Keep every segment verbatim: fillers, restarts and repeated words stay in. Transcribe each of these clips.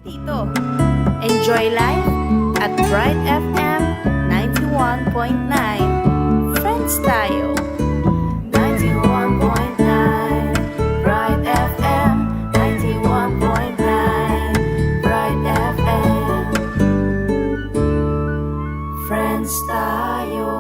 Dito. Enjoy life at Bright F M ninety-one point nine. Friends tayo. Ninety-one point nine Bright F M, ninety-one point nine Bright F M. Friends tayo.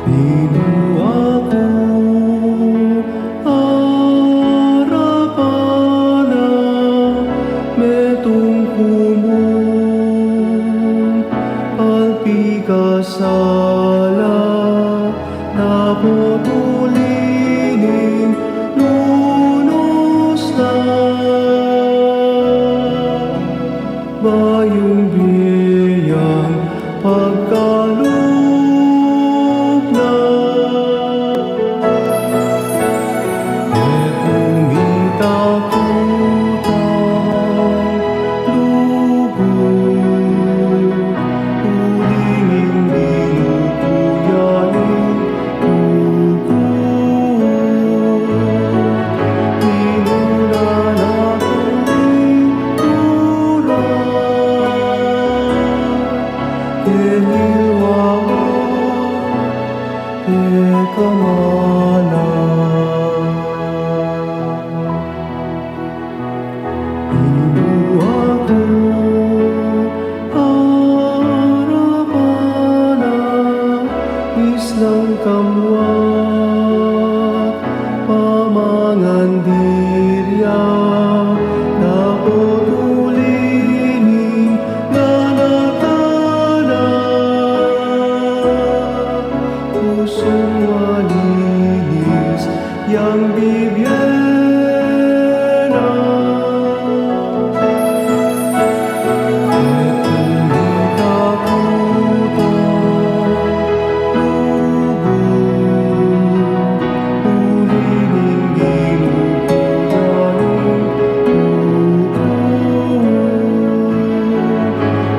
Pinu aku arapan na metung kumung pagpikasala, dapot uli ning lunus na bayung bie yang pagkalub na. E ku mitakutang lugud, uling ing binuku ya ing kuku. Pinunan aku ning turan, e nilwa pekamalan. Pinu aku arapan na mislang kamwat pamangandir ya, dapot uli ning ganatan na pusung malinis yang bibie na. E ku mitakutang lugud, uling ing binuku ya ing kuku.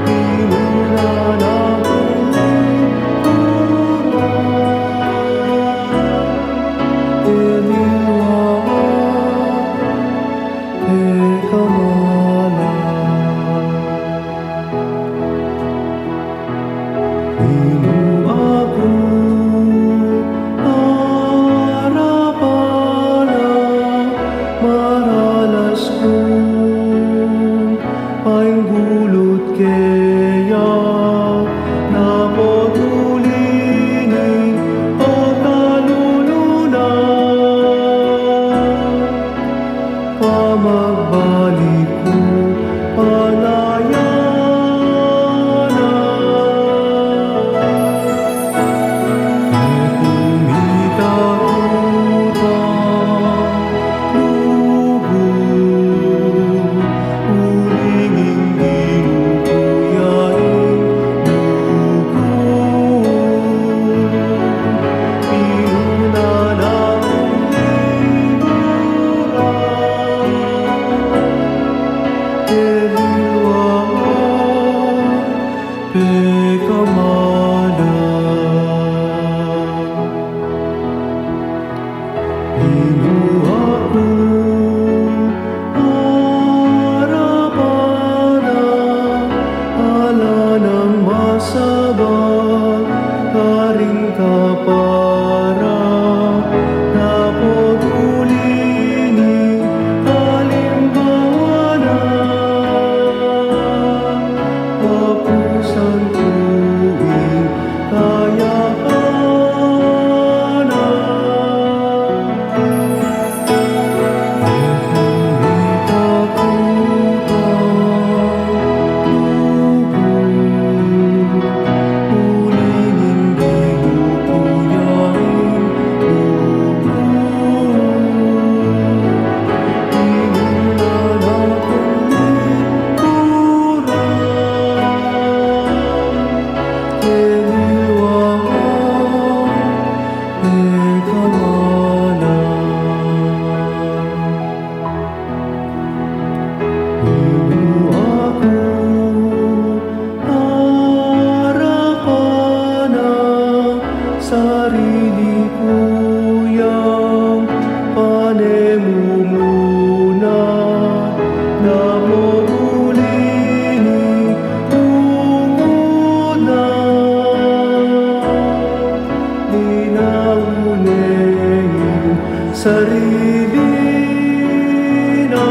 Pinunan aku ning turan, e nilwa pekamalan. Pinu aku arapan na maralas kung painggulut keya, dapot uli ning pakalulu na, pamagbalik ku pangayanan. E ku mitakutang lugud, uling ing binuku ya ing kuku. Pinunan aku ning turan, e nilwa pekamalan. Pinu aku arapan na ala nang masabat karing kapara, dapot uli ning alimbawa na, apusan ku Sarili na.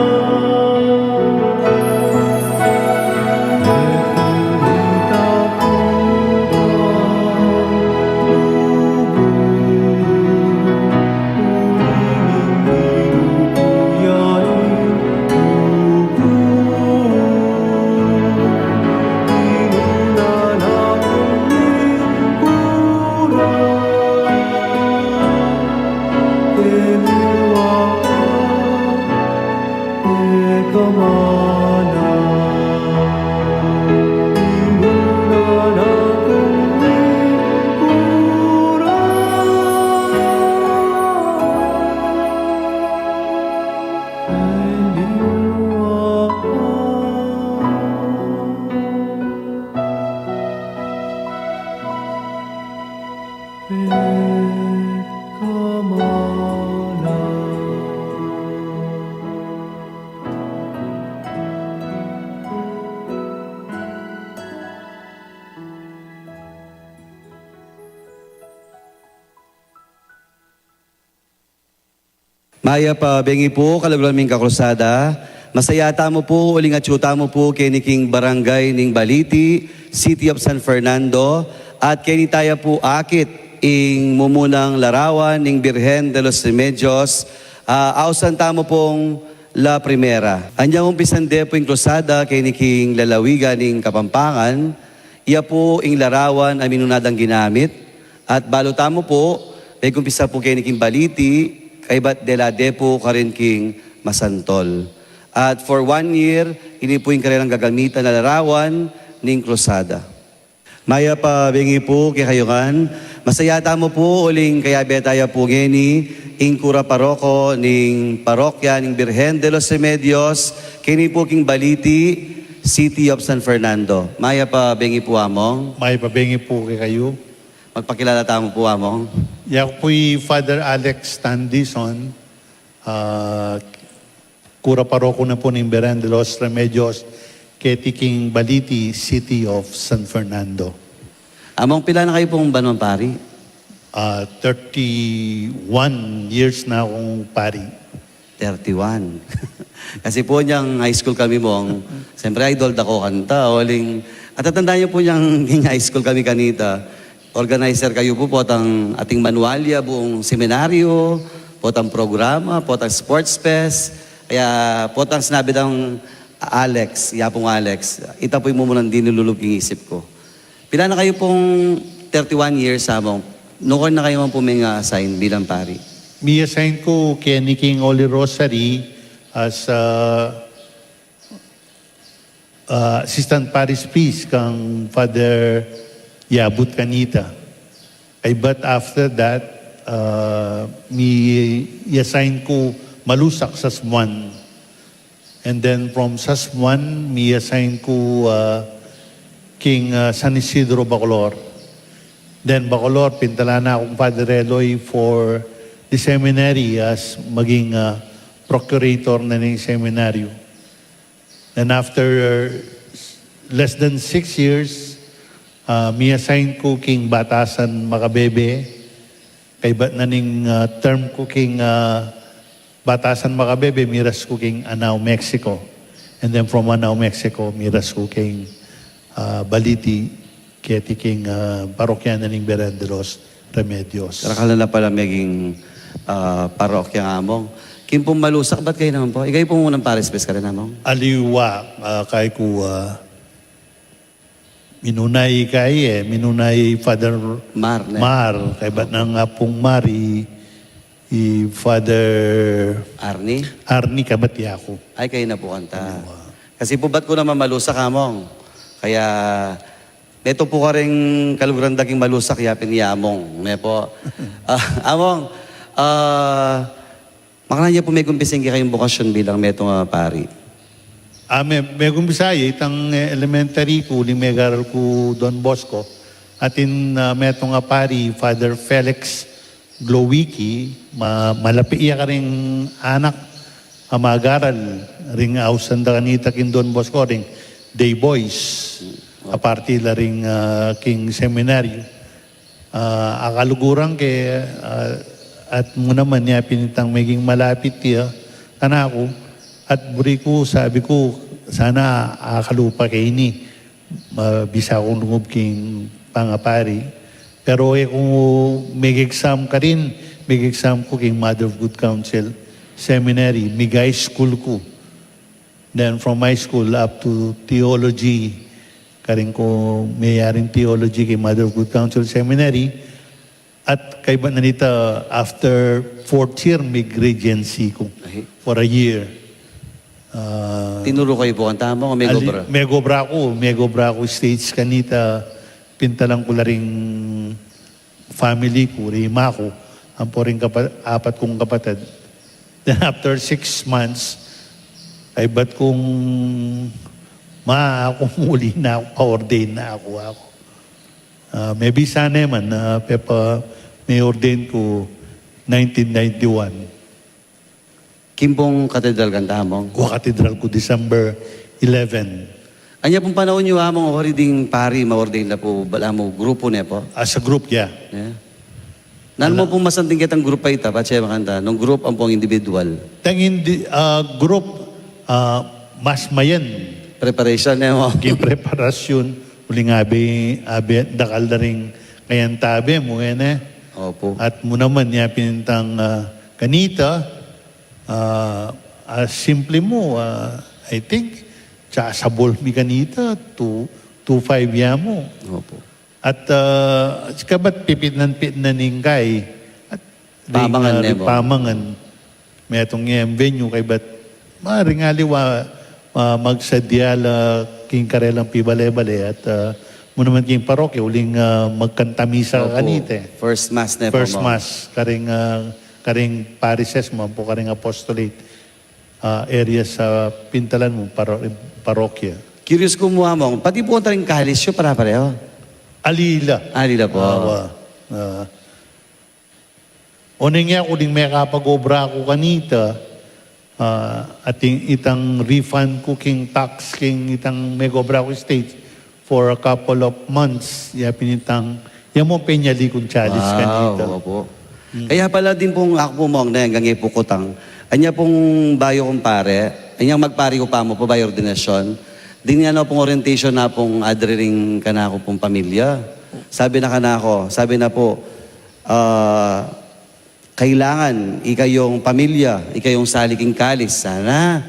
Mayap a bengi pu, kaluguran ming kakrusada. Masaya tamu pu uling atsu tamu pu keni king Barangay ning Baliti, City of San Fernando, at keni taya pu akit ing mumunang larawan ning Birhen de los Remedios. Ah, ausan tamu pung La Primera. Anyang umpisan de pu ing krusada keni king lalawigan ning Kapampangan, iya pu ing larawan a minuna dang ginamit, at balu tamu pu, megumpisa pu keni king Baliti, kaybat dela de pu karin king Masantol. At for one year, ini pu ing karelang gagamitan a larawan ning krusada. Mayap a bengi pu kekayu ngan. Masaya tamu pu uling kayabe taya pu ngeni ing kura paroko ning parokya ning Birhen de los Remedios, keni pu king Baliti, City of San Fernando. Mayap a bengi pu, Among. Mayap a bengi pu kekayu. Magpakilala tamu pu, Among. Yaku pu i Father Alex Tandison, ah, kura paroko na pu ning Birhen de los Remedios, keti king Baliti, City of San Fernando. Among, pila na kayu pung banwang pari? Ah, thirty-one years na kung pari. Thirty-one. Kasi pu, nyang high school kami, Mong, siyempre, idol da ku kanita. Uling, at tatandaan niyo pu, nyang high school kami kanita, organizer kayu pu, potang ating manualya, buung seminaryo, potang programa, potang sports fest. Kaya potang sinabi dang Alex, yapung Alex, ita pu ing mumunang dinululub king isip ku. Pila na kayu pung thirty-one years, Among? Nukun na kayu man pu ming-assign bilang pari? Mi-assign ku keni king Holy Rosary as, ah, ah, assistant parish priest kang Father Yabut kanita. Ay, but after that, ah, mi-assign ku Malusac, Sasmuan. And then from Sasmuan, mi-assign ku, ah, king, ah, San Isidro, Bacolor. Then Bacolor, pintalan na kung Father Eloy for the seminary as maging, ah, procurator na ning seminaryo. Then after, uh, less than six years, ah, mi-assign ku king Batasan Macabebe. Kaybat na ning, ah, term ku king, ah, Batasan Macabebe, miras ku king Anao, Mexico. And then from Anao, Mexico, miras ku king, ah, Baliti, keti king, ah, parokya na ning Birhen de los Remedios. Karakal na pala meging, ah, parokya, Among. King pung Malusac, bat kayu naman pu? Ikayu pung munang parish priest karin, Among? Aliwa, ah, kay ku, ah, minuna i kay, eh, minuna i Father Mar, ne? Mar, kaybat nang Apung Mar, i, i Father Arnie? Arnie, kaybat yaku. Ay, kayu na pu kanita. Aliwa. Kasi pu bat ku naman Malusac, Among. Kaya, metung pu karing kaluguran da king Malusac, yapin i Among, ne pu? Ah, Among, ah, makanyan ya pu megumpisa ing kekayung bokasyon bilang metung a pari? Ah, me-, megumpisa ya itang, eh, elementary ku, uling megaral ku Don Bosco. Atin, ah, metung a pari, Father Felix Glowicki, ma-, malapi ya karing anak a magaral, ring ausan da kanita king Don Bosco, ring day boys. Aparte la ring, ah, king seminaryo. Ah, a kaluguran ke, ah, At mu naman ya pin itang meging malapit ya kanaku. At buri ku, sabi ku, sana akalupa ke ini. Mabisa kung lungub king pangapari. Pero e ku meg-exam karin, meg-exam ku king Mother of Good Counsel Seminary, mig-high school ku. Then from high school up to theology, karin ku meyaring theology king Mother of Good Counsel Seminary. At kaybat na nita, after fourth year, mig-regency ku for a year. Ah, tinuru kayu pu kanita, Among, o megobra? Megobra ku, megobra ku States kanita, pintalan ku la ring family ku, ring ima ku, ampo ring kapa-, apat kung kapatad. Then after six months, kaybat kung ma, aku, muli na aku, pa-ordain na aku, aku. Ah, mebisa ne man, ah, pepa-ordain ku nineteen ninety-one. King pung katedral kanita, Among? Kua katedral ku, December eleven. Anya pung panaun yu, Among, o ri ding pari, ma-ordain la pu, balamu grupu ne pu? As a group, yeah. Yeah. Nanu mu pung masanting ketang group a ita, patse makanita, nung group ampong individual? Tang indi-, ah, group, ah, mas mayan. Preparation ne mu? King preparasyon, uling abe, abe, dakal da ring kayantabe mu, e ne? Opu. At mu naman, ya pin itang, ah, kanita, ah, ah, simple mu, ah, I think, tsasabol mi kanita, two, two five ya mu. Opu. At, ah, kaybat pipitnan-pitnan ning kai. At ring, pamangan ah, ne ring mu? Pamangan. Metung yang venue kaybat maring aliwa, ah, magsadya la king karelang pibale-bale at, ah, mu naman king parokya uling, ah, magkanta misa kanita. Opu. First mass ne pu, Among? First mass, karing, ah, karing parishes mu, ampo karing apostolate, ah, area sa pintalan mu, paro-, parokya. Curious ku mu, Among, pati pu kanita ring college yu, pare-pareho? Alila. Alila pu. Awa. Ah, oneng ya ku ding mekapag-obra ku kanita, ah, atin itang refund ku king tax king itang meg-obra ku States for a couple of months, ya pin itang, ya mu penyali kung challenge kanita. Wow, opu. Mm. Kaya pala ding pung aku pu, Among, ne, anggang e pu kutang. Anya pung bayu kung pare, anyang magpari ku pa mu pu, bayu ordinasyon. Ding anya pung orientation na pung adre ring kanaku pung pamilya. Sabi na kanaku, sabi na pu, ah, kailangan ikayung pamilya, ikayung sali king kalis, sana.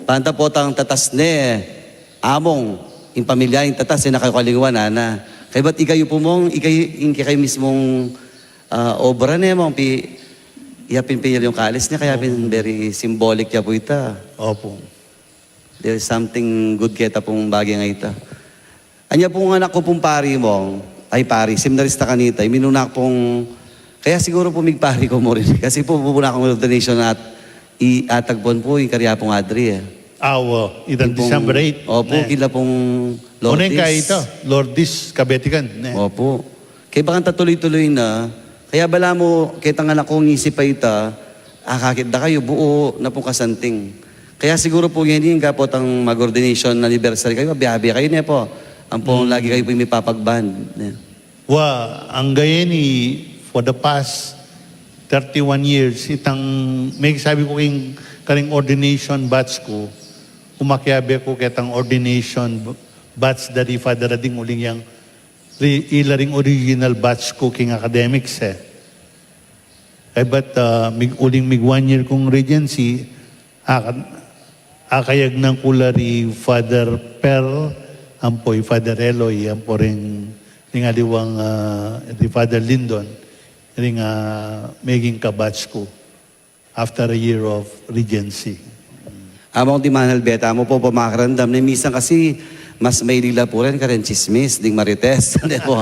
Panta potang tatas ne, Among, ing pamilya, ing tatas, e na kayu kalingwan, ana. Kaybat ikayu pu, Among, ikayu, ing kekayu mismung, ah, obra ne, Among, pi-, ya pin penyali yung kalis ne, kaya pin very symbolic ya pu ita. Opu. There is something good keta pung bage a ita. Anya pung anak ku pung pari, Among, ay pari, seminarista kanita, iminuna ku pung, kaya siguru pu migpari ku mu rin. Kasi pu, pu, pu na kung ordination at i-, atagpon pu, ing karya pung adri, e. Awa, itang December eight. Opu, ne. Kila pung Lourdes. Oneng ka ita, Lourdes Kabetikan, ne. Opu. Kaya bakanta tuloy-tuloy na, kaya balamu, ketang anak kung isip a ita, akakit da kayu, buu na pung kasanting. Kaya siguru pu ngeni, ing kapotang mag-ordination anniversary kayu, abe-abe kayu ne pu. Ampong lagi kayu pu mipapag-bond, ne. Wa, anggang ngeni, for the past thirty-one years, itang, megsabi ku king karing ordination batch ku, kumakiabe ku ketang ordination batch da ri Father Ading uling yang ri-, ila ring original batch ku king academics, e. Kaybat, ah, mig-, uling mig one year kung regency, aka-, akayagnan ku la ri Father Pearl, ampo i Father Eloy, ampo ring, ring aliwang, ah, ri Father Lindon, ring, ah, meging kabatch ku. After a year of regency. Among di manalbe tamu pu, pamakiramdam ne, minsan kasi mas maili la pu rin kareng tsismis, ding marites, ne pu.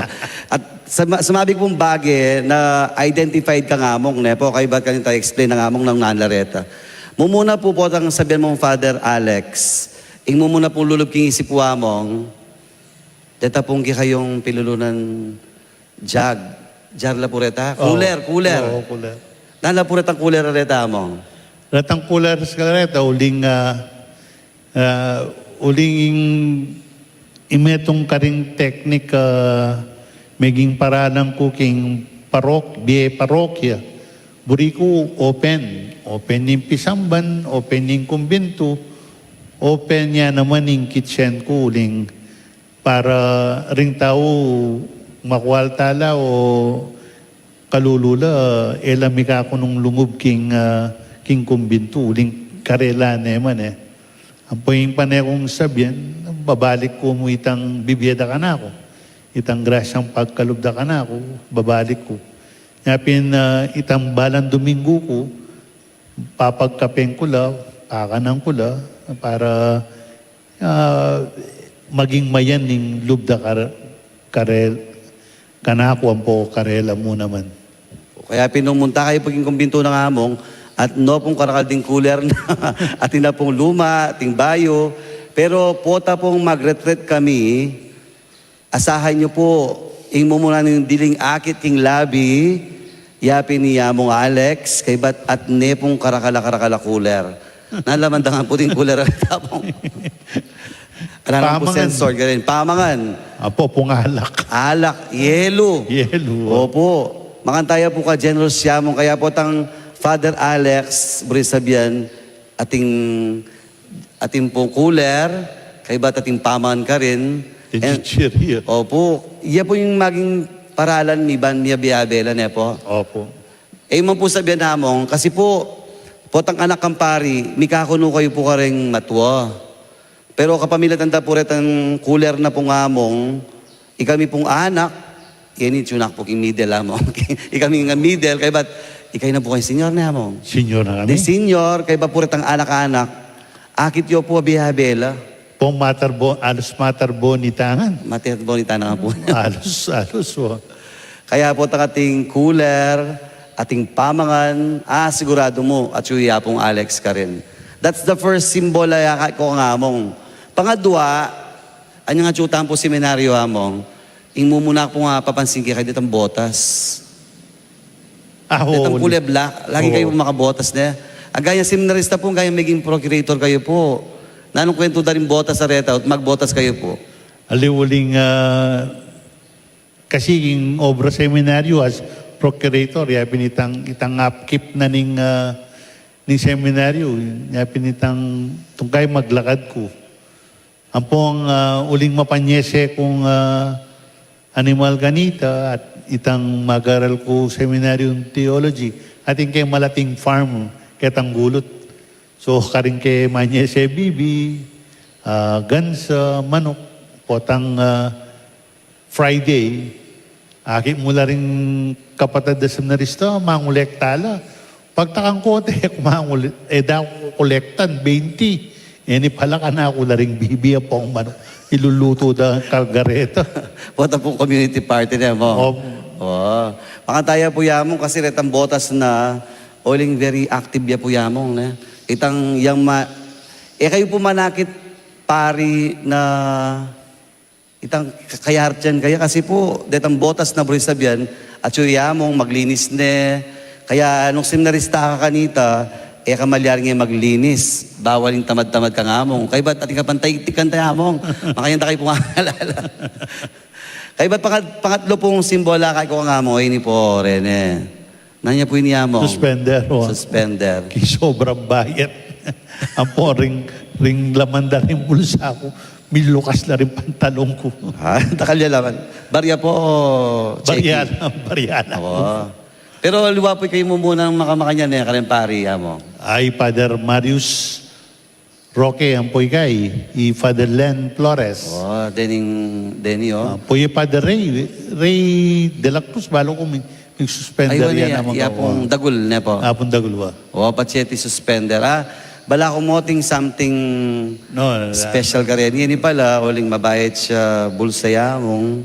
At sa, sa mabilang bage na identified kang Among, ne pu, kaybat kanita explain nang Among nanu la reta. Mumuna pu potang sabian mung Father Alex, ing mumuna pung lulub king isip ku, Among, deta pung kekayung pilulunan jug. Jar la pu reta? Cooler, cooler. Oo, cooler. Nanu la pu retang cooler a reta, Among? Retang cooler a reta, uling, ah, ah, uling ing, ing metung karing teknik, ah, meging paralan ku king parok-, bie parokya. Buri ku open, open ing pisamban, open ing kumbintu, open ya naman ing kitchen ku, uling para ring tau makual tala o kalulu la, e la mikakunung lungub king, ah, king kumbintu, uling karela ne man e. Ampo ing pane kung sabian, babalik ku mu itang bibie da kanaku, itang grasyang pagkalub da kanaku, babalik ku. Nya pin, ah, itang balang Domingo ku, papagkapen ku la, pakanan ku la, para, ah, maging mayan ing lub da kar-, karel-, kanaku ampo karela mu naman. Kaya pin nung munta kayu pu king kumbintu nang Among, at no pung karakal ding cooler na, atin na pung luma, ating bayu, pero pota pung mag-retreat kami, asahan yu pu, ing mumuna ning diling akit king labi, ya pin i Among Alex, kaybat at ne pung karakal a, karakal a cooler. Nalaman da ngan pu ding cooler a tapong. Ala nang pu pamangan. Sensor, ganyan. Pamangan. Apo, pung alak. Alak, yelu. Yelu, ah. Opo. Mangan taya pu ka General Siamong, kaya pu tang Father Alex, buri sabian, ating, ating pung cooler, kaybat ating pamangan karin. Ating chichirya. Opo. Iya pu ing maging paralan mi ban mi abe-abe la, ne pu? Opo. E man pu sabian, Among, kasi pu, potang anak kang pari, mikakunu kayu pu karing matua. Pero kapamilatan da pu retang cooler na pung Among, ikami pung anak, yan ing tiyunak pu king middle, Among. Ikami nga middle, kaybat, ikayu na pu kayung senior, ne, Among? Senior na kami. Di senior, kaybat pu retang anak-anak, akit yu pu abe-abe la. Pung matarbo-, alus matarbo ni tangan. Matarbo ni tangan pu. Alus, alus, o. Kaya pu, tang ating cooler, ating pamangan, ah, siguradu mu, atyu ya pung Alex karin. That's the first symbol a akit ku kang Among. Pangadwa, anyang atyu tang pu seminaryo, Among, ing mumuna pung, ah, papansin ke kaya detang botas. Ah, oo. Detang kulay black, lagi kayu makabotas, ne? Agaya seminarista pu, agaya maging procurator kayu pu. Nanung kwentu da ring botas a reta, magbotas kayu pu? Aliwa, uling, ah, kasi ing obra seminaryo as procurator, ya pin itang, itang upkeep na ning, ah, ning seminaryo, ya pin itang tungkay maglakad ku. Ampong, ah, uling mapanyese kung, ah, animal kanita at itang mag-aral ku seminaryung theology, atin ke malating farm ketang gulut. So, karin ke manyese bibi, ah, gansa, manuk, potang, ah, Friday, akit mu la ring kapatad a seminarista, mangolekta la. Pagtakan ku, te, mangole-, e da ku kolektan, baynti. E ni pala, kanaku la ring bibi ampong manuk, ilulutu da kalgareta. Pota pung community party ne, Among? Opo. O. Mangan taya pu, Among, kasi retang botas na, uling very active ya pu, Among, ne? Itang yang ma-, e kayu pu manakit pari na itang ka-, kayartian kaya kasi pu, detang botas na buri sabian, atyu ya Among maglinis ne. Kaya nung seminarista ka kanita, e ka malyaring maglinis. Bawal ing tamad-tamad kang Among. Kaybat atin ka pang taiktik kanta, Among. Makanyan da kayu pung alala. Kaybat pangat-, pangatlu pung simbola kay ku kang Among, ini pu, reni. Nanu ya pu ini, Among? Suspender, o. Suspender. King sobrang bayat. Ampo ring, ring laman da ring bulsa ku, milukas la ring pantalon ku. Ha? Dakal ya laman. Barya pu, Checky? Barya la, barya la. Awa. Pero aliwa pu kayu mumunang makamakanyan, e, karing pari, Among? Ay, Father Marius Roque, ampo ika, i Father Len Flores. O, dening, deni, o. Ampo i Father Ray, Ray de la Cruz, balu ku mi-, migsuspender. Ay, wala ya, ya naman ya ka, pung o. Dagul, ne pu? A, pung dagul, wa. O, patse ti suspender, a. Balaku mu atin something special karin. Ini pala, uling mabayat ya bulsa ya, Among.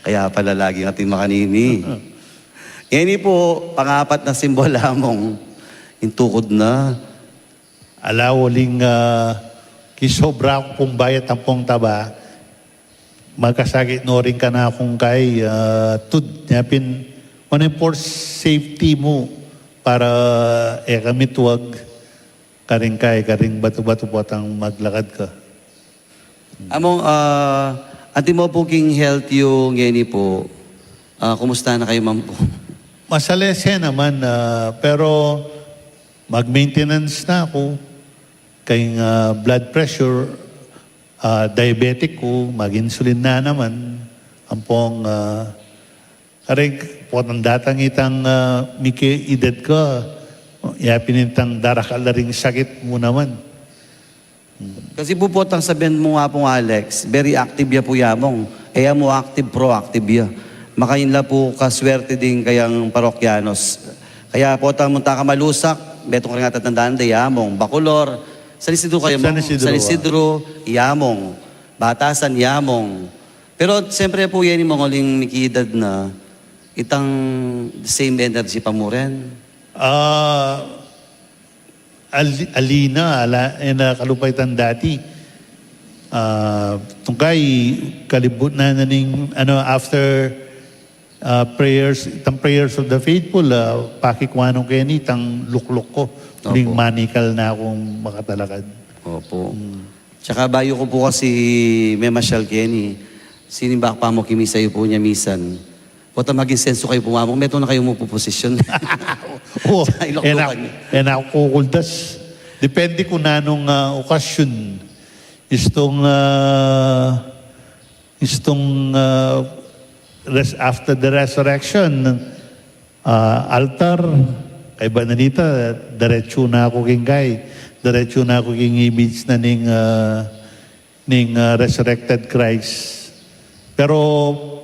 Kaya pala lagi atin makanini. Ini pu, pangapat na simbola, Among, ing tukud na. Ala, uling, a, king sobra ku pung bayat ampong taba, magkasakit no rin kanakung kay, a, tud, nya pin, one for safety mu, para e ka mitwag karing kay, karing batu-batu potang maglakad ka. Among, a, anti mu pu king health yu ngeni pu, a, kumusta na kayu man pu? Masalese naman, ah, pero mag-maintenance na ku keng, ah, blood pressure, ah, diabetic ku, mag-insulin na naman. Ampong, ah, kareng potang datang itang, ah, miki-edad ka, ya pin itang darakal la ring sakit mu naman. Kasi pu, potang sabian mu nga pu, Alex, very active ya pu i Among. E ya mu active, proactive ya. Makain la pu kaswerte ding kayang parokyanos. Kaya potang munta ka Malusak, metung karing atatandaan da i Among. Bacolor, San Isidro kayu, Among? San Isidro, ah. San Isidro, i Among. Batasan, i Among. Pero siyempre pu, yeni, Among, uling miki-edad na, itang same energy pa mu rin? Ah, ali-, ali na, ala, e na kalupa itang dati. Ah, tungkay, kalibut na na ning, ano, after, ah, prayers, itang prayers of the faithful, ah, pakikwanan ku keni itang lukluk ku. Opo. Uling manikal na kung makatalakad. Opo. Mm. Tsaka bayu ku pu kasi memasyal keni, sinimba ku pa mu king misa yu pu nya misan. Potang mag-insenso kayu pu, Among, metung na kayu mu pu posisyon. O, sa iloklokan. E na, e na ku kukuldas. Depende ku nanung, ah, okasyon. Istung, ah, istung, ah, res-, after the resurrection, ah, altar, kaybat na nita, diretsu na ku king kay, diretsu na ku king image na ning, ah, ning, ah, resurrected Christ. Pero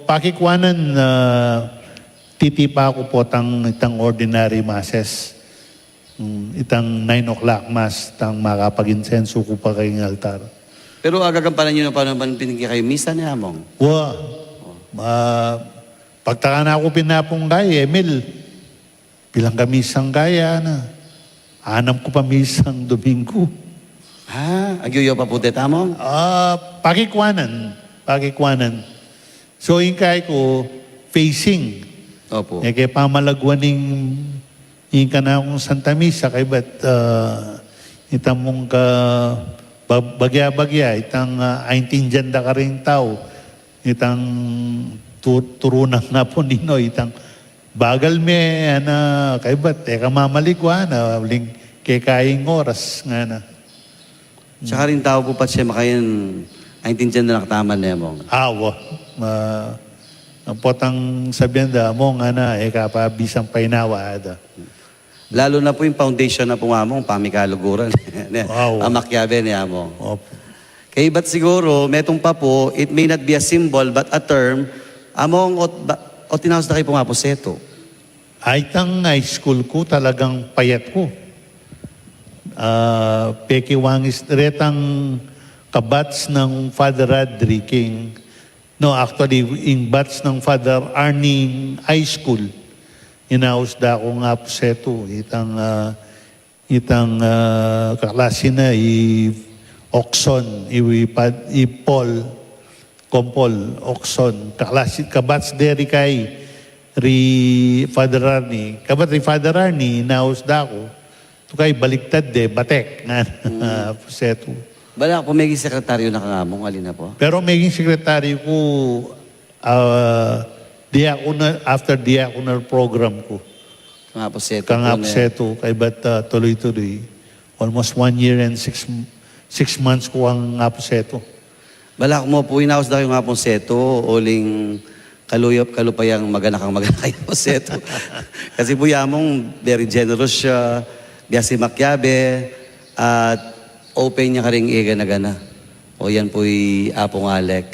pakikwanan, ah, titipa ku potang itang ordinary masses. Mm, itang nine o'clock mass, itang makapag-insenso ku pa keng altar. Pero agagampanan yu na pa naman pin kekayu misa ne, Among? Wa. Ah, pagtaka na ku pin apung kay, Emil, pilan ka misang kaya na? Anam ku pa misang Domingo. Ah, agyu-yu pa pu deta, Among? Ah, pakikwanan. Pakikwanan. So, ing kay ku, facing. Opo. E ke pamalagwan ing, ing kanakung Santa Misa, kaybat, ah, itang mung ka, ba-, bagya-bagya, itang, ah, aintindian da karing tau, itang tu-, turunan nga pu nino, itang bagal me, ana, kaybat, e ka mamaligwa na, uling kekayang oras, ngana. Tsaka ring tau pu, patse makayan, aintindian da na kataman ne, Among? Awa. Ma-, ang potang sabian da, Among, ana, e ka pa bisang painawa, ada. Lalu na pu ing foundation na pu, Among, pamikaluguran. Ne? Wow. Pamakiabe ne, Among? Opo. Kaybat siguru, metung pa pu, it may not be a symbol, but a term, Among, ot, ba-, ot inaus da kayu pu king Apo Setu? Ay, itang high school ku, talagang payat ku. Ah, pekiwangis, retang ka-batch nang Father Rodri king, no, actually, ing batch nang Father Arnie high school, inaus da ku king Apo Setu, itang, ah, itang, ah, kaklase na i Okson, i, i Pad-, i Paul, Kompol Okson, kaklase, ka-batch de ri kay, ri Father Arnie. Kaybat ri Father Arnie, inaus da ku. Tungkay baligtad de, batek, nga, Apo Setu. Bala ku pu meging sekretaryu na ka, Among, ali na pu? Pero meging sekretaryu ku, ah, diaconal, after diaconal program ku. Kang Apo Setu. Kang Apo Setu, kaybat, ah, tuloy-tuloy. Almost one year and six m-, six months ku kang Apo Setu. Bala ku mu pu inaus da kayung Apo Setu, uling kaluyap, kalupayang mag-anak kang mag-anak kayung Apo Setu. Kasi pu i Among very generous ya, biasa makiabe, at open ya karing e gana-gana. O yan pu i Apong Alex.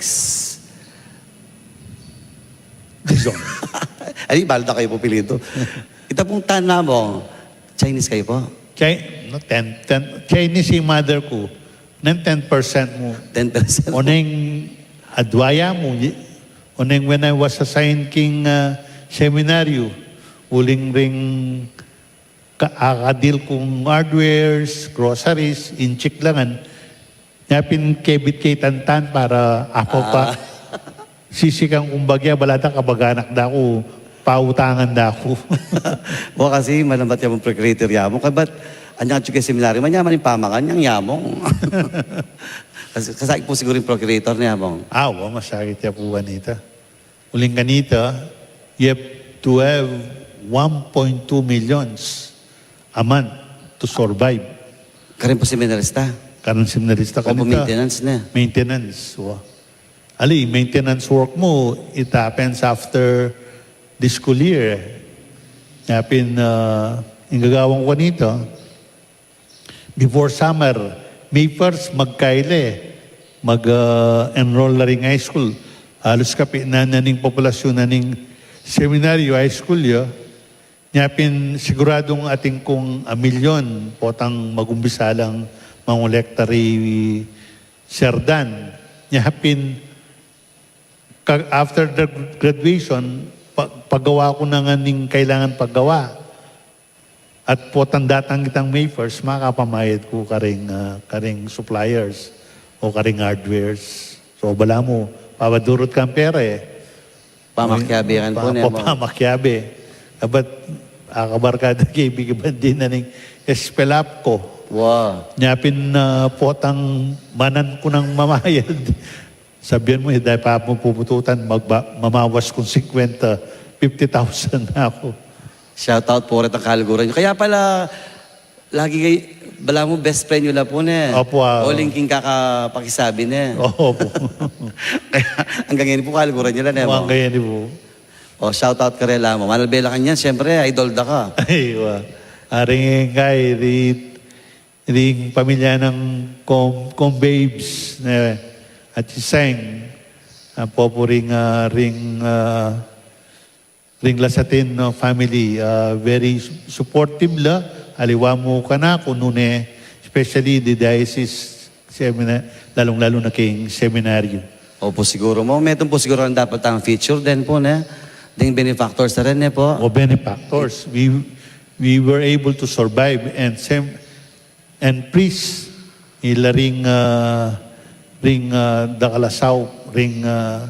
Dizon. Ay, balda kayu pu apelyidu. Ita pung Tan, Among, Chinese kayu pu? Chi-, no, ten, ten, Chinese i mother ku. Neng ten percent mu. Ten percent. Oneng adwa ya mu, y-, oneng when I was assigned king, ah, seminaryu, uling ring ka-, akadil kung hardwares, groceries, inchik la ngan. Nya pin kebit ke i Tan Tan para apaw pa. Ah. Sisikan kung bagya, bala da kamag-anak da ku, pautangan da ku. Wa, kasi malambat ya mung procurator ya mu. Kaybat, anyang atyu ke seminaryu, manyaman ing pamangan, anyang ya mu. Kasi, kasakit pu siguru ing procurator ne, Among? Ah, wa, masakit ya pu kanita. Uling kanita, you have to have one point two millions a month to survive. Karin po seminarista? Karin seminarista. Opo, kanita, maintenance na. Maintenance, wa. Ali, maintenance work mu, it happens after the school year. Kaya pin, ah, ing gagawan ku kanita, before summer, May first, magkaile, mag, ah, enroll na ring high school. Halos kapinan na ning populasyun na ning seminaryo, high school ya. Nya pin siguradung atin kung a milyon potang magumbisa lang mangolekta ri Serdan. Nya pin ka-, after the graduation, pa-, pagawa ku na ngan ning kailangan pagawa. At potang datang itang May first, makapamayad ku karing, ah, karing suppliers o karing hardwares. So, balamu, papadurut kang pera e. Pamakiabe kan po, pa-, ne, pa-, mo? Pamakiabe. Abat, akabarkada ke, ibig bandin na ning espelap ko. Wa. Nya pin, ah, potang manan ku nang mamayad. Sabian mu, e, dahil pa mu pupututan, magba-, mamawas kung singkwenta, fifty thousand na aku. Shout out po rin ang kaluguran nyo. Kaya pala, lagi kay, balamu best friend nyo la po, ne? Opo, ah. Uling king kakapakisabi, ne? Opo. Kaya, anggang ini po, kaluguran nyo la, ne, mo? Anggang ini po. O, shout out karela mo. Manalbe la kanyan, siyempre, idol da ka. Ay, wa. Aring kay, ri-, ring pamilya nang Kom-, Kom Babes, ne? At si Seng, ang popo ring, ah, ring, ah, ring Lasatin, no, family, ah, very su-, supportive la, aliwa mu kanaku nune, especially the diocese seminar, lalung-lalu na king seminaryo. Opo, siguro mo. Metung po siguro ang dapat ang feature din po, ne? Ding benefactors na rin, ne po? O, benefactors. We, we were able to survive and sem-, and priest, ila ring, ah, ring, ah, dakal a saup, ring, ah,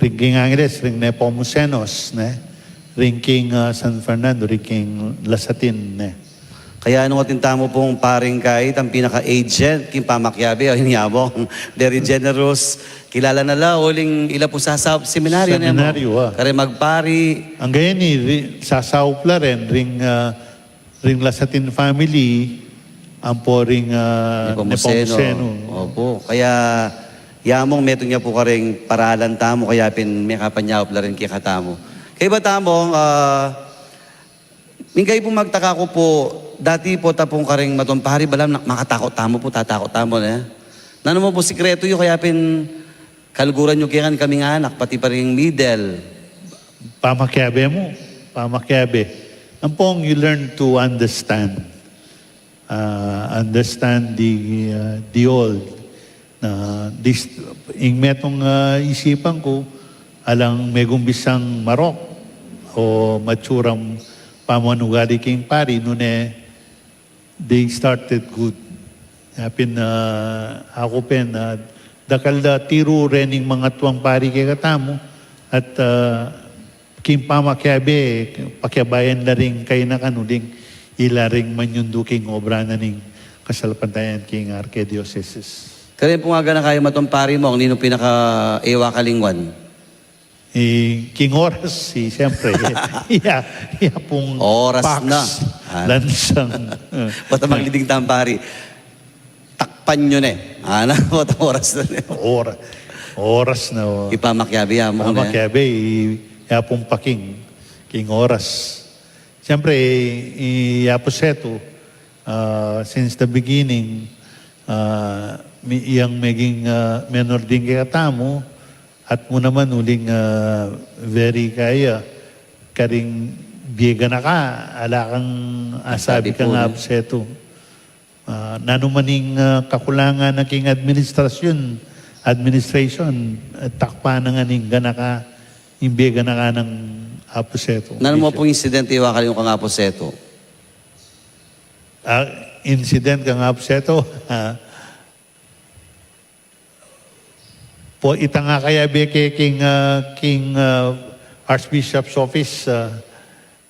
ring king Angeles, ring Nepomucenos, ne? Ring king, ah, San Fernando, ring king Lasatin, ne? Kaya nung atin tamu pong paring kay, itang pinaka-agent, king pamakiabe, o, yun nga mo, very generous, kilala na la, uling ila po sasaup seminaryo, ne, mo? Seminaryo, ah. Kare magpari. Anggang ini, ri-, sasaup la rin, ring, ah, ring Lasatin family, ampo ring, ah, Nepomuceno. Nepomuceno. Opo. Kaya, yamong metung ya po karing paralan tamu, kaya pin mekapanyaup la rin kekatamu. Kaya ba tamong, ah, mingkay po magtaka ku po, dati po tapung karing matung pari, balam na, makatakut tamu po, tatakut tamu, ne? Nanu mo po sikretu yu, kaya pin kaluguran yu kekami ngan, pati pa ring middle. Pamakiabe mu, pamakiabe. Ampong you learn to understand. Ah, understand the, ah, the old. Na dis-, ing metung, ah, isipan ku, alang megumpisang marok o matsuram pamanugali king pari, nune, they started good. Apin, ah, aku pin, ah, dakal da tiru rening mangatuang pari kekatamu, at, ah, king pamakiabe, pakiabayan da ring kayanakan uling ila ring manyundu king obra na ning kasalpantayanan king arkidiosesis. Karen pung aganaka ing matung pari mong, ninu pinaka-ewa kalingwan? Eh, king oras, eh, siyempre. Iya, iya pung oras pax na. Ah. Lansang. Basta magliding tang pari, takpan yu ne. Ana, basta oras na ne. Ora-, oras na, o. Ipamakiabe ya mo ne. Pamakiabe, i-, iya pung paking, king oras. Siyempre, i-, i-, iya pu setu, ah, since the beginning, ah, mi-, iyang meging, ah, menor ding kekatamu, at mu naman uling, ah, very kaya, karing bie ganaka, ala kang asabi kang absetu. Ah, nanu man ing, ah, kakulangan na king administrasyon, administration, ah, takpan na ngan ing ganaka, ing bie ganaka nang absetu. Nanu mo pung insidente iwakal yu kang absetu? Ah, incident kang absetu? Ah, po, itang akayabe ke king, ah, king, ah, Archbishop's office, ah,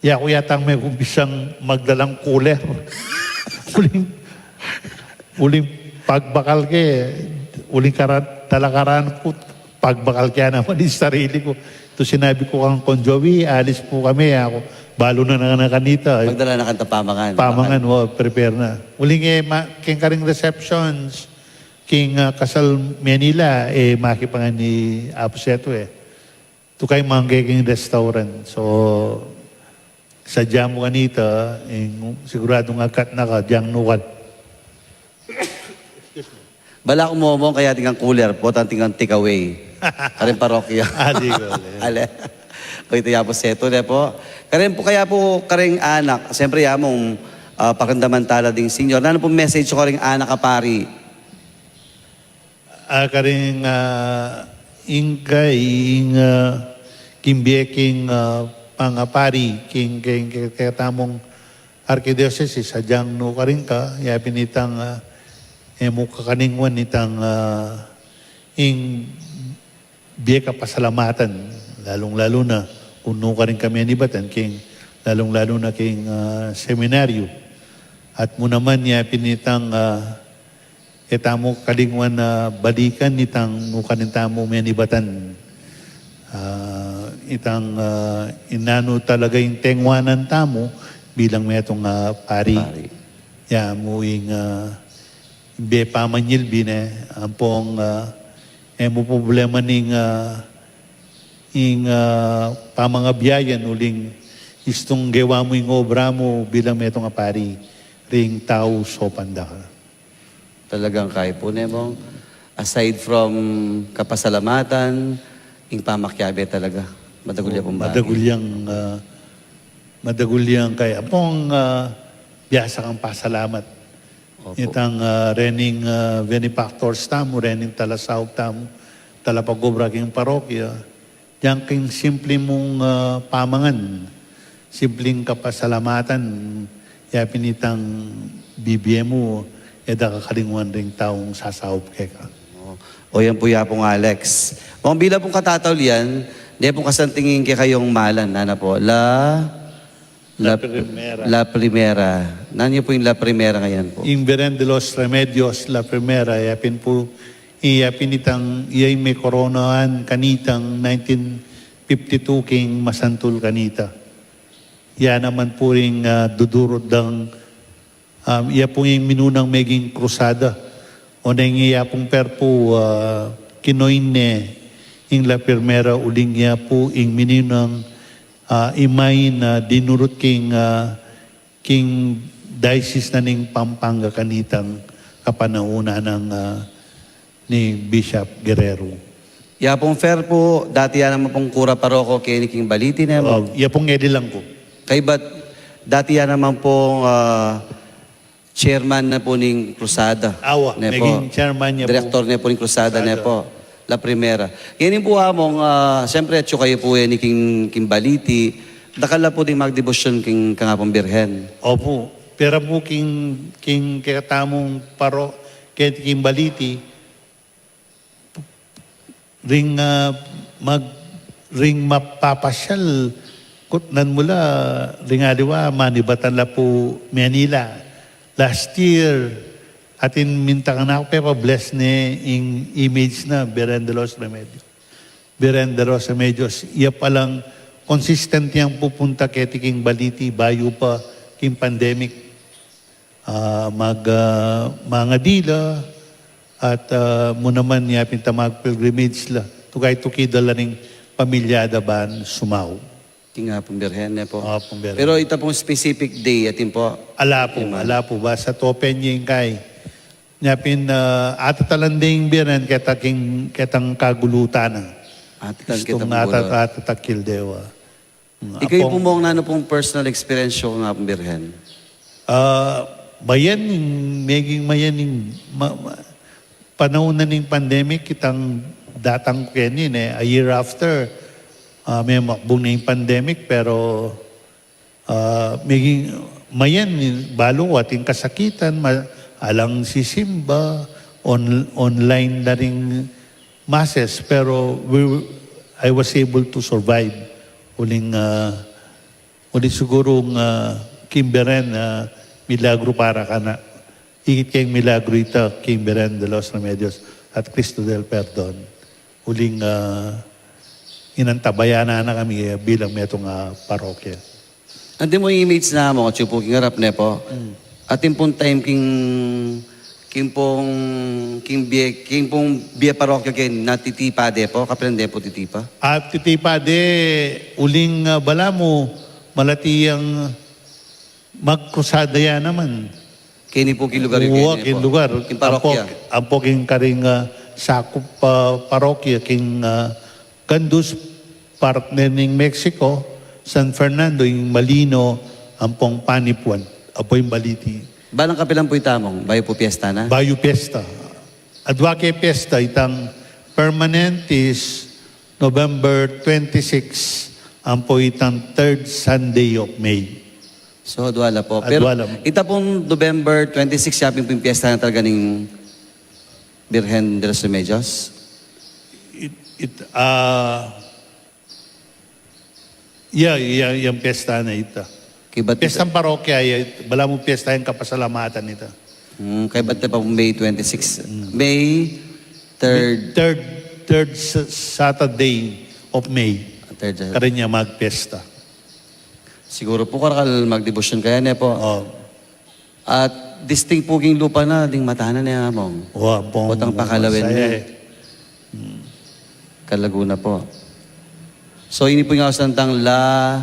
yaku yatang megumpisang magdalang cooler. Uling, uling pagbakal ke, uling kara-, talakaran ku, pagbakal ke naman ing sarili ku. Ito sinabi ku kang Conjovi, alis pu kami, yaku, Balu na na kanita, e. Magdala na kanta pamangan. Pamangan, o, prepare na. Uling, e, ma-, king karing receptions, king, a, kasal Manila, e, makipangan i Apu Setu, e. Tukay mangke king restaurant. So, sadya mu kanita, ing siguradung agkat na ka, dyang nukal. Bala ku, Momong, kaya atin kang cooler pu, atin kang take away. Karing parokya. A, di ko, ale. Ale. O, ita ya pu, Setu, ne pu. Karin pu, kaya pu, karing anak, siyempre, ya mung, a, pakiramdaman tala ding senior. Nanu pung message yu karing anak a pari? A, karing, a, ing kai, ing, a, king bie king, a, pangapari, king, king, king, king tamung arkidiocese, sadyang nukarin ka, ya pin itang, a, e mu kakalingwan itang, a, ing bie kapasalamatan, lalung-lalu na, kung nukarin ka menibatan, king, lalung-lalu na king, a, seminaryo. At mu naman, ya pin itang, a, e tamu kalingwan a balikan itang nukarin tamu menibatan. A, itang, a, inanu talaga ing tengwanan tamu bilang metung a pari. Pari. Ya mu ing, a, bie pamanyilbi ne, ampong, a, e mu problema ning, a, ing, a, pamangabiayan uling istung gewa mu ing obra mu bilang metung a pari ring tau saupan da ka. Talagang kai pu, ne, Mong. Aside from kapasalamatan, ing pamakiabe talaga. Madagul ya pung bagi. Madagul yang, a, madagul yang kai. Ampong, a, biasa kang pasalamat. Opo. Itang, a, rening, a, benefactors tamu, rening talasaup tamu, talapag-obra king parokya. Yang king simple mung, a, pamangan, simpleng kapasalamatan, ya pin itang bibie mu, e da ka kalingwan ring taung sasaup keka. O, yan pu ya pung Alex. Mong, bilang pung katataulian, ne pung kasanting ing kekayung malan, nanu pu? La, La, La Primera. La Primera. Nanu pu ing La Primera ngeni pu? Ing Beren de los Remedios, La Primera, ya pin pu, ya pin itang, ya ing mekoronahan kanitang nineteen fifty-two king masantul kanita. Ya naman pu ring, a, dudurut dang, a, ya pu ing minunang meging krusada. O neng ya pung per pu, a, kinoin ne ing La Primera uling ya pu ing minunang, a, imain a dinurut king, a, king diocese na ning Pampanga kanitang kapanaunan nang, a, ni Bishop Guerrero. Ya pung per pu, dati ya naman pung kura paroko keni king Baliti, ne, Mong? O, ya pung eli lang pu. Kaybat, dati ya naman pung, a, chairman na pu ning krusada. Awa, ne pu? Naging chairman ya pu. Direktor ne pu ning krusada, ne pu? La Primera. Ngeni pu, a, Mong, a, siyempre, atyu kayu pu, e, ni king, king Baliti, dakal la pu ding magdebosyon king kangapung Birhen. Opu. Pero pu king, king kekatamung paro-, keti king Baliti, ring, a, mag-, ring mapapasyal, kutnan mu la, ring aliwa, manibatan la pu Manila. Last year, atin minta kanaku, pepa-bless ne ing image na, Beren de los Remedios. Beren de los Remedios, ya palang consistent yang pupunta keti king Baliti, bayu pa king pandemic. A, mag-, a, mangadi la, at, a, mu naman ya pin ta mag-pilgrimage la. Tukay-tukida la ring pamilya da ban sumau. King Apung Birhen, ne pu? Apung Birhen. Pero ita pung specific day, atin pu? Ala pu, ala pu. Basta open ya ing kai. Nya pin, a, atatalan ding Birhen keta king, ketang kagulutan na. Atatalan ketang kagulutan. Atatakil dewa. Ikayu pu, Mong, nanu pung personal experience yu kang Apung Birhen? A, mayan ing, meging mayan ing, ma-, ma-, panaun na ning pandemic, itang datang ku keni, ne, a year after, a, memakbung na ing pandemic, pero, a, meging mayan, balu ating kasakitan, ma-, alang sisimba, on-, online na ring masses, pero we, I was able to survive. Uling, a, uling sigurung, a, king Birhen, a, milagru para kana. Ikit keng milagru ita, king Birhen de los Remedios at Cristo del Perdon. Uling, a, inantabayanan na kami, a, bilang metung a parokya. Andi mu ing image na mu, atyu pu king arap, ne po? Mm. Atin pung time king, king pung, king bie, king pung bie parokya king natitipa de po, kapilan de po titipa? Ah, titipa de, uling, ah, balamu, malati yang magkrusada ya naman. Keni po king lugar yu, uwa, keni king po lugar. King parokya. Ampo, ampo king karing, ah, sakup, ah, parokya, king, ah, Gandus, partner ning Mexico, San Fernando, ing Malino, ampong Panipuan, apo ing Baliti. Balang kapilan po ita, Among? Bayu po piyesta na? Bayu piyesta. Adwa ke piyesta, itang permanent is November twenty-six, ampo itang third Sunday of May. So, adwa la po. Pero adwa la. Ita pung November twenty-six, ya pin pung piyesta na talaga ning Birhen de los Remedios? It, it, ah, ya, ya, yang piyesta na ita. Kaybat ita? Piyestang parokya, ya, balamu piyesta yang kapasalamatan ita. Hmm, kaybat ita pa May twenty-six. Hmm. May third. Third, third sa-, Saturday of May. Third Saturday. Karin ya magpiyesta. Siguru po, karakal magdebosyon kaya, ne po? Oh. At distinct po king lupa na, ding mata na, ne, Among? Wa, ampong potang pakalawin masaya, ne. Eh. Hmm. Kalagu na po. So, ini po ing ausan tang La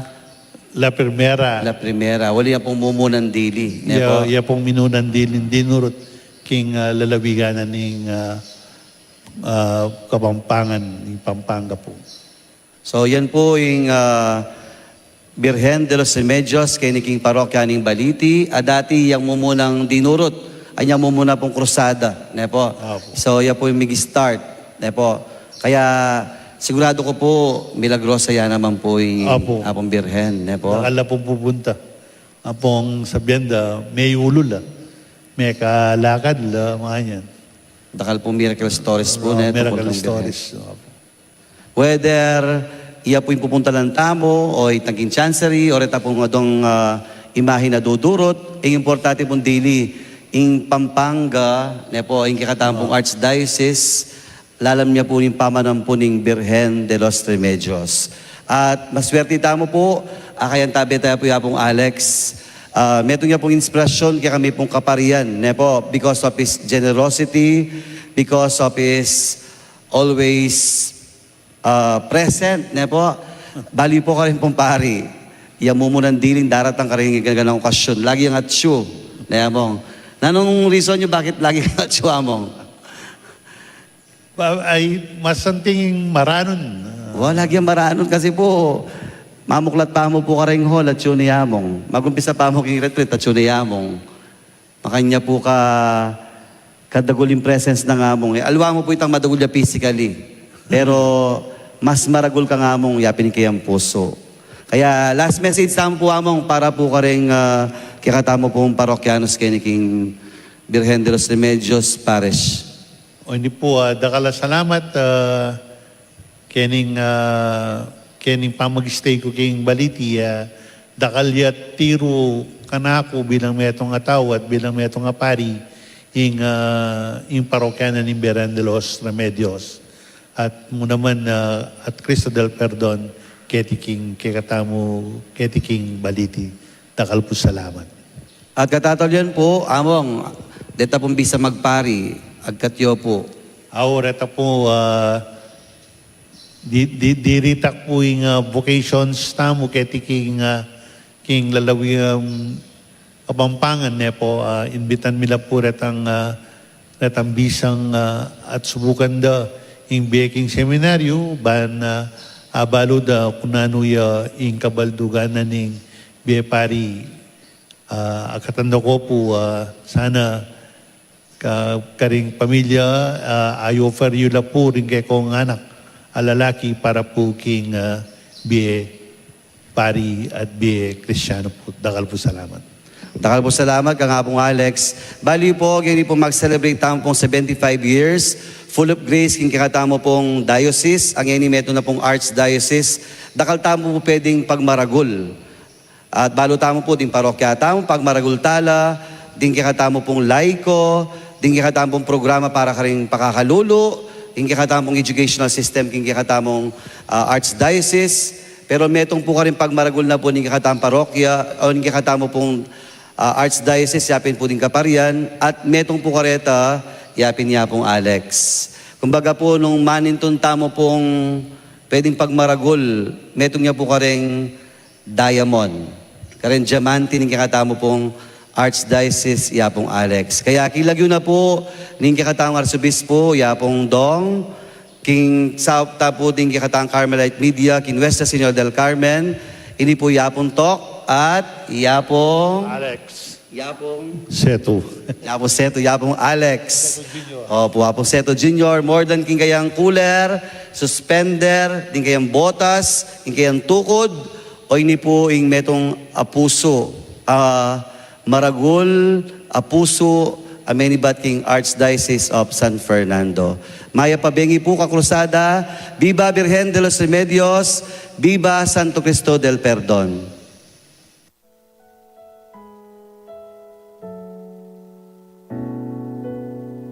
La Primera. La Primera. Wali ya pung mumunang dili, ne po? Ya, ya pung minunang dili, dinurut king, ah, lalawigan na ning, ah, ah, Kapampangan, ning Pampanga po. So, yan po ing, ah, Birhen de los Remedios, keni king parokya ning Baliti, a dati yang mumunang dinurut, anyang mumuna pung krusada, ne po? Apo. So, ya po ing mig-start, ne po? Kaya, sigurado ku po, milagrosa ya naman po ing, apo, apong Birhen, ne po? Dakal la pung pupunta. Apong sabian da, meyulul la. Mekalakad la, makanyan. Dakal pung miracle stories po, ah, ne, miracle tungkul kang Birhen. Stories, apo. Whether iya pu ing pupuntalan tamu, o itang king chancery, o reta pung adwang, ah, imahe a dudurut, ing importante pung dili, ing Pampanga, ne po, ing kekatamu pung, ah, archdiocese, lalam ya pu ning pamanampu ning Birhen de los Remedios. At maswerte tamu pu, a kayantabe taya pu ya pung Alex, ah, metung ya pung inspirasyon kekami pung kaparian, ne po, because of his generosity, because of his always, ah, present, ne po? Bali pu karin pung pari, ya mumunang dili ing daratang karing ganang okasyon. Lagi yang atsu, ne, Among? Nanung reason yu bakit lagi yang atsu, Among? Ba-, ay, masanting maranun. Wa, lagi yang maranun kasi pu, mamuklat pa mu pu karing hall, atsu ne i Among. Mag-umpisa pa mu king retreat, atsu ne i Among. Makanyan pu ka, kadagul ing presence nang Among. E, aliwa mu pu itang madagul ya physically. Pero mas maragul kang Among ya pin ing kayang pusu. Kaya last message tamu pu, Among, para pu karing, ah, kekatamu pung parokyanos keni king Birhen de los Remedios Parish. O, ini pu, ah, dakal a salamat, ah, Kening, ah, kening pamag-stay ku king Baliti, ah, dakal ya tiru kanaku bilang metung a tau at bilang metung a pari ing, ah, ing parokya na ning Birhen de los Remedios. At mu naman, ah, at Cristo del Perdon, keti king kekatamu, keti king Baliti. Dakal pu salamat. At katataulian pu, Among, deta pung bisa magpari, agkat yu pu. Aw, reta pu, ah, di, di, diritak pu ing, ah, vocations tamu keti king, ah, king lalawigan, um, Kapampangan, ne pu, ah, inbitan mi la pu retang, ah, retang bisang, ah, at subukan da ing bie king seminaryu, ban, ah, abalu da kung nanu ya ing kabaldugan na ning bie pari, ah, akatan da ku pu, ah, sana ka-, karing pamilya, ah, i-offer yu la pu ring kekong anak a lalaki para pu king, ah, bie pari at bie Kristiano pu. Dakal pu salamat. Dakal pu salamat kang Apung Alex. Bali pu, ngeni pu mag-celebrate tamu pung seventy-five years, full of grace king kekatamu pung diocese, a ngeni metung na pung archdiocese. Dakal tamu pu pwedeng pagmaragul. At balu tamu pu ding parokya tamu, pagmaragul tala, ding kekatamu pung laiko, ding kekatamu pung programa para karing pakakalulu, ding kekatamu pung educational system, ding kekatamung, ah, archdiocese, Pero metung pu karing pagmaragul na pu ning kekatang parokya, o ning kekatamu pung, ah, Archdiocese, yapin pu ding kaparian, at metung pu kareta, yapin Yapung Alex. Kumbaga pu, nung manintun tamu pung pwedeng pagmaragul, metung ya pu karing diamond, karing diamante ning kekatamu pung Archdiocese, Yapung Alex. Kaya king lagyu na pu ning kekatang Arsobispo, Yapung Dong, king saup ta pu ding kekatang Carmelite Media, king Nuestra Señora del Carmen, ini pu Yapung Tok at Yapung Alex. Yapung Setu. Yapung Setu, Yapung Alex. Setu Junior. Opu, Yapung Setu Junior, more than king kayang cooler, suspender, ding kayang botas, king kayang tukud, o ini pu ing metung apusu, ah, maragul, apusu, a menibat king Archdiocese of San Fernando. Mayap a bengi pu, kakrusada. Viva Virgen de los Remedios, viva Santo Cristo del Perdon.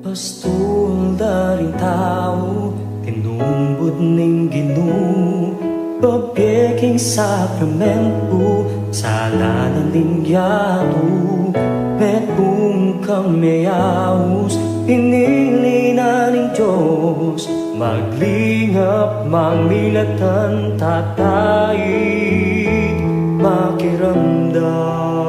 Pastul da ring tau, tinubud ning Ginu, babie king sakramentu, sala na ning yatu, metung kang meyaus, pinili na ning Dios, maglingap, mamilatan, tatai, makiramdam.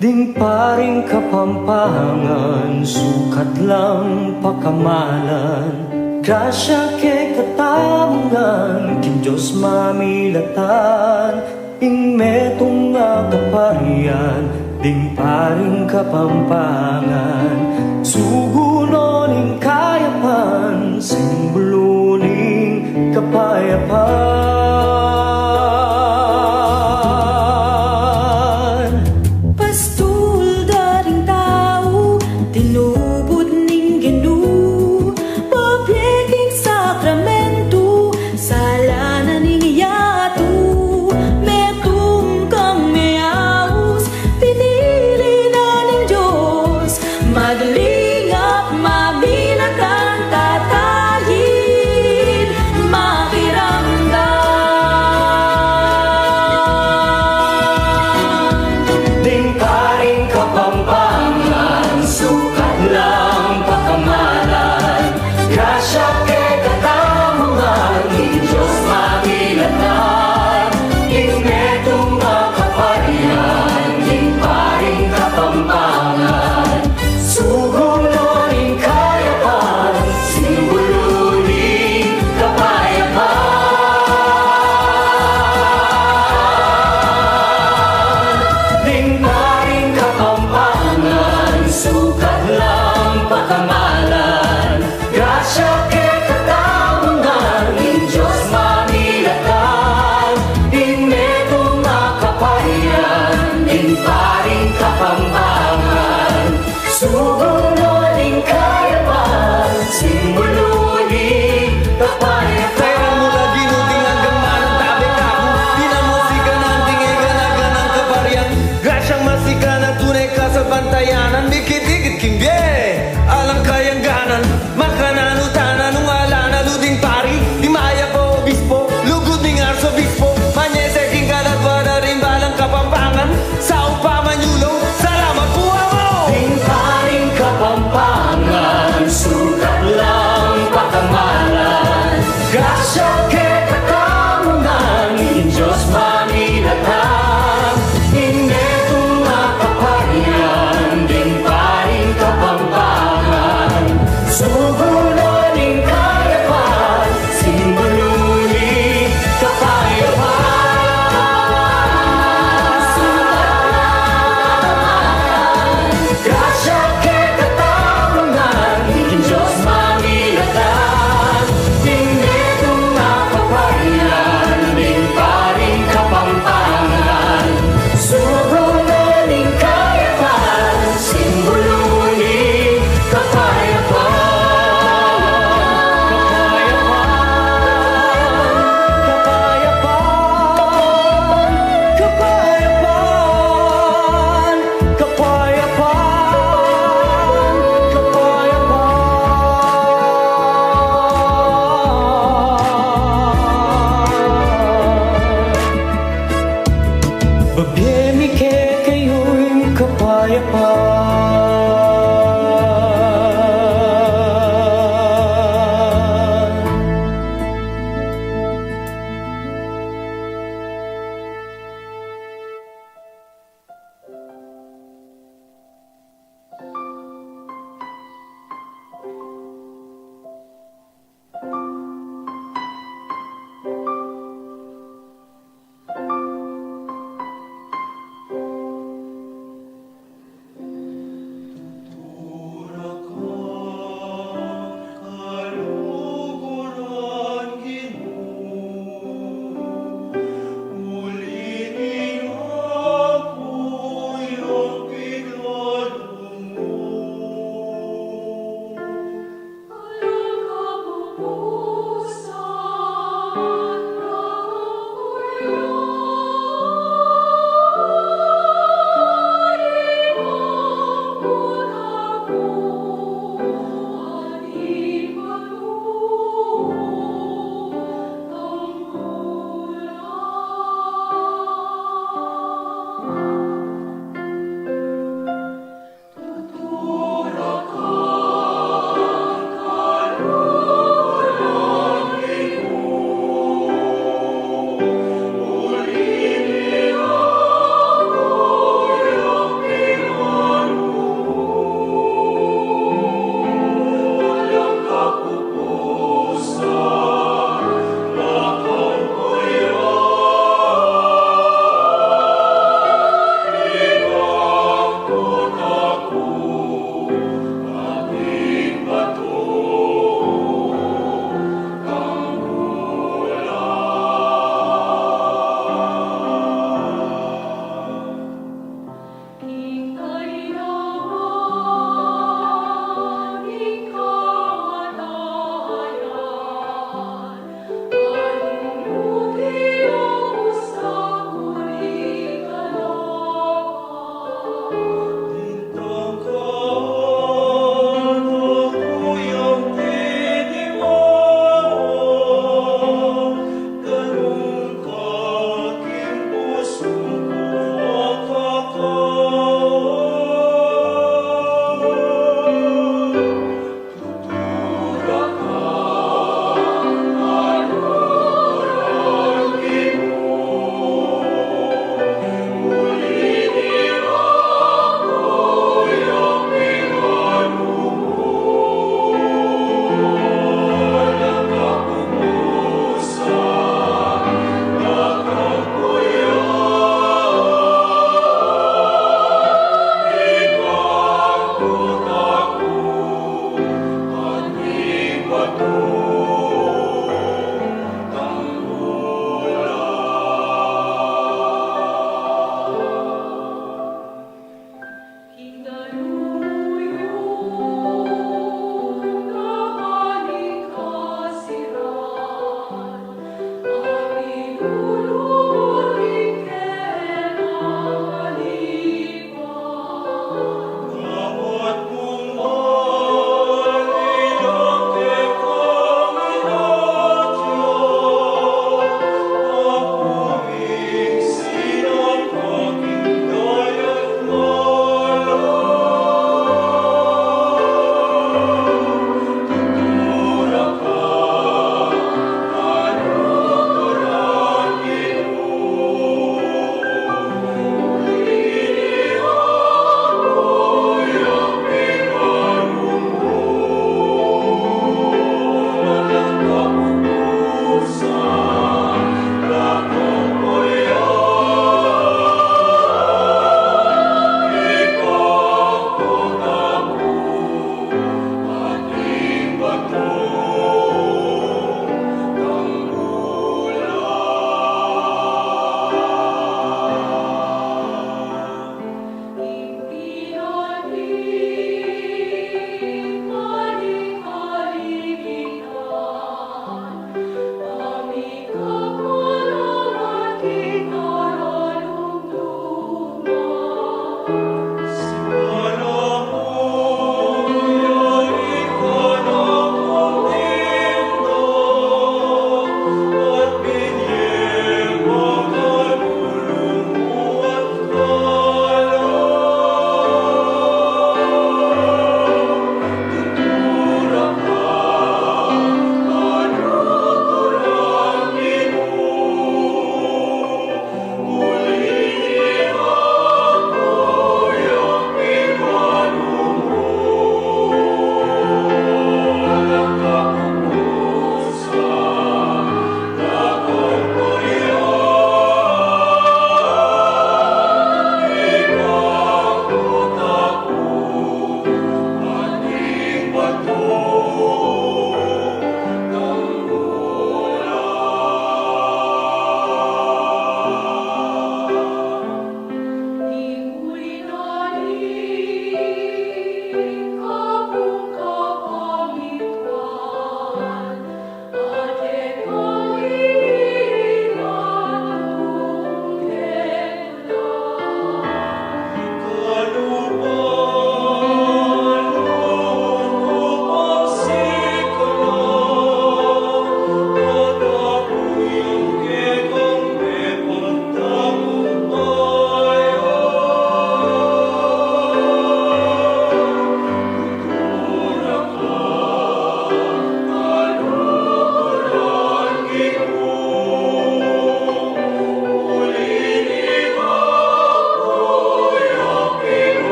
Ding paring Kapampangan, sukat lang pakamalan, grasya kekatamu ngan, king Dios mamilatan, ing metung a kaparian, ding paring Kapampangan, sugu no ning kayapan, simbulu ning kapayapan. Pastul da ring tau, tinubud ning Ginu, babie king sakramentu, sala na ning yatu, metung kang meyaus, pinili na ning Dios, maglingap,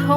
Ho,